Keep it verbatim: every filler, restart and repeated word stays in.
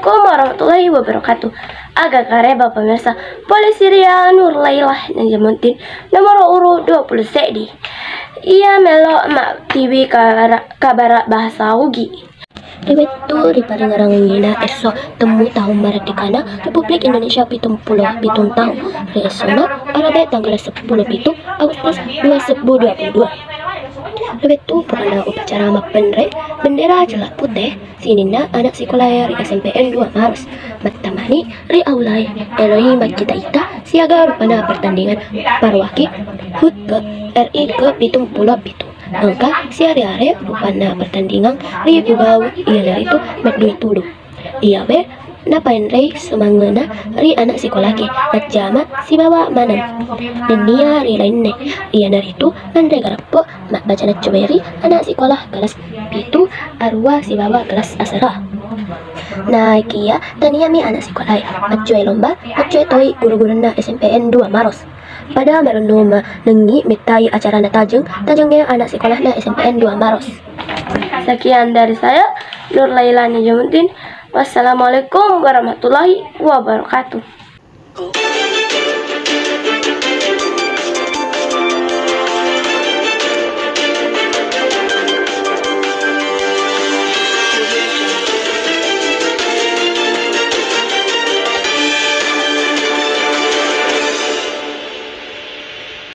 Assalamualaikum warahmatullahi wabarakatuh. Aga kareba pemirsa, polisi ria Nur Lailah Najamuddin, nomor urut dua puluh seddi. Iya melo ma tiwi kabara bahasa Ugi. Ri wettu riparingerangngina esso temmu tahung maradekana Republik Indonesia pitung pulo pitung tahung, ri essona Arabe tanggal seppulo pitu Agustus dua sebbu dua puluh dua. Ri wettu purana upacara mappenre bendera cella pute, sininna anak sikolae ri S M P N dua Maros mattamani ri aulae, eloi makkita-ita siaga rupanna pertandingan paruaki hut ke R I ke pitung pulo pitu. Engka siare-are rupanna pertandingang ri pugau, iyanaritu meddui tudu. Iyawe napaenrei sumangngena ri anak sikolake majjama sibawa maneng. Nennia ri lainne, iyanaritu manre gareppo mabbaca naccoweri anak sikola kelas pitu, arua sibawa kelas asera. Naekiya taniami anak sikolae maccoe lomba, maccoe toi guru-gurunna S M P N dua Maros. Pada marennu manengngi mettai acarana Tajeng, Tajengnge anak sikolana S M P N dua Maros. Sekian dari saya, Nur Laila Nijamuddin. Wassalamualaikum warahmatullahi wabarakatuh.